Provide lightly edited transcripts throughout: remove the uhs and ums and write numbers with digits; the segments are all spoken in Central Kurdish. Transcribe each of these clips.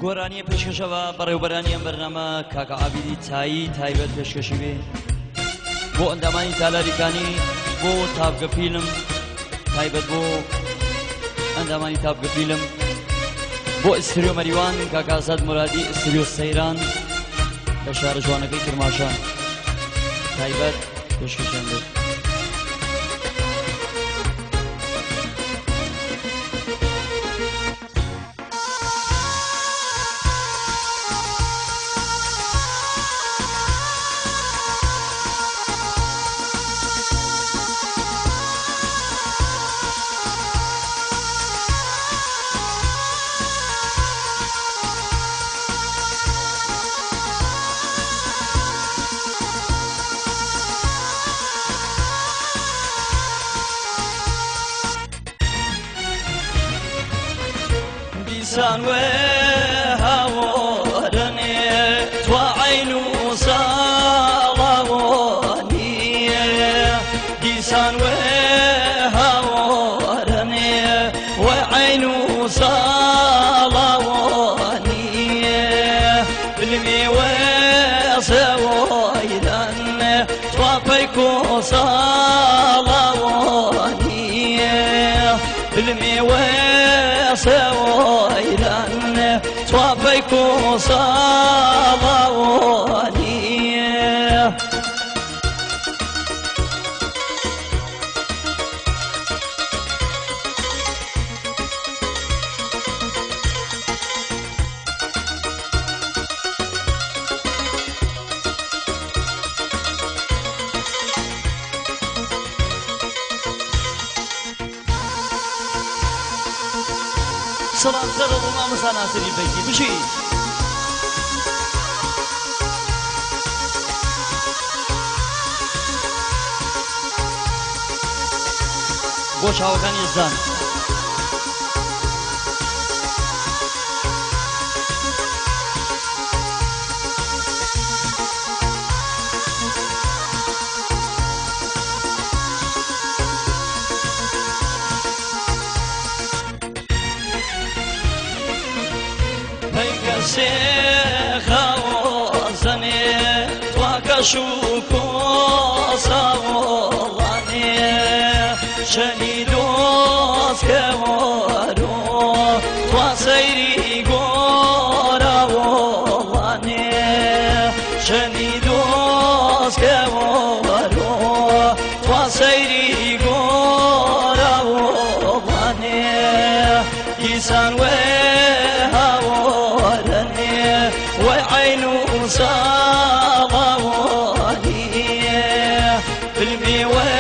گۆرانیە پێشکەشە بە بەڕێوبەرانی ئەم بەرنامە کاکە عابیدی تایی تایبەت پێشکەشی بێ بۆ ئەندامانی تالاریکانی بۆ تاڤگە فیلم تایبەت بۆ ئەندامانی تاڤگە فیلم بۆ ئستریۆ مەریوان کاکە ئازاد مرادی ئستریۆ سەیران لە شارە جوانەکەی کرماشان تایبەت پێشکەشیان بێت. دیسان وێ هاوەرەنێ توا عین و ساڵاوەنیە دیسان وێ هاوەرەنێ وێ عین و ساڵاوەنیە بلمێ وێ سەوەیدان توا پەیکۆ ساڵاوەنیە بلمێ وێ سەوەیدان توا پەیکۆ ساڵاوەنیە. سڵام سەر بۆ مامۆستا ناسری بەگی بژی. بۆ چاوەکانی یەزدان. پەیکەسێ خاوەزەنێ تواکەش و کۆساوەڵانێ چەنی دۆستکەوەرۆ توا سەیری گۆراوەڵانێ چەنی دۆستکەوەرۆ توا سەیری گۆراوەڵانێ دیسان وێ هاوەرەنێ وێ عین و ساڵاوەنیە فیلمی وێ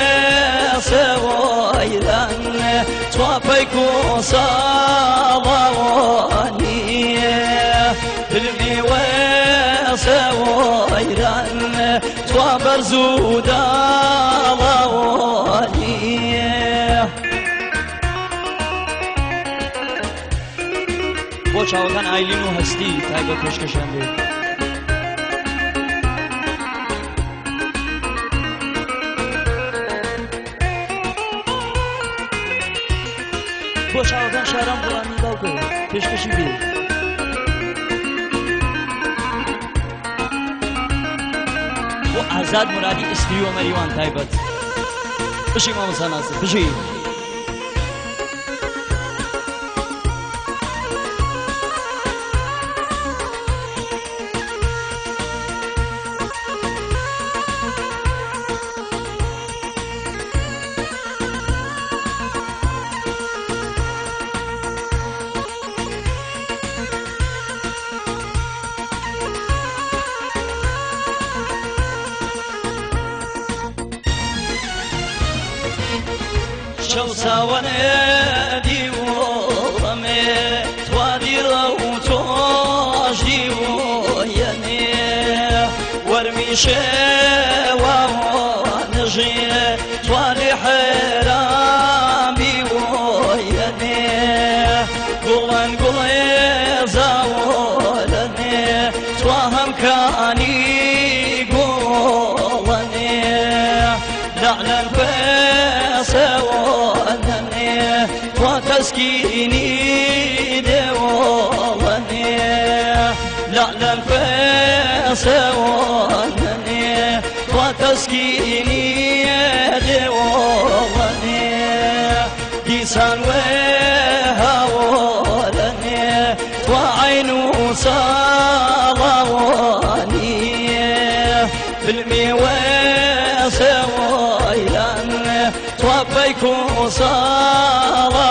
سەوەیدان توا پەیکۆ ساڵاوەنیە فیلمی وێ سەوەیدان توا بەرز و داڵاوەنیە. بۆ چاوەکان ئایلین و هەستی تایبەت پێشکەشیان بێت. بۆ چاوەکان شاران گوڵانی باوکۆ پێشکەشی بێت. بۆ ئازاد مرادی ئستریۆ مەریوان تایبەت. بژی مامۆستا ناسر بژی. چەوساوەنێ دیوڵەمێ توادی ڕەو تۆش دیویەنێ وەرمیشێ واوانژێ توانی حێرام بیویەنێ تسكيني ديوالني لا لنفس ونني وتسكيني ديوالني ديسان وهاولني وعين صالواني في الميوس ويلان توبيكو صالواني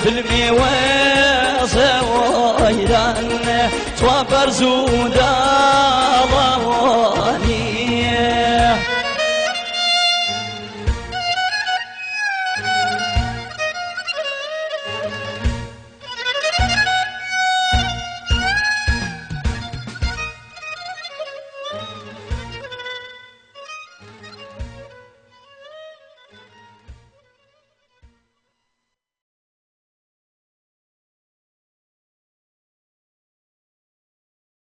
في الميوس ويلان توبرزو دالواني.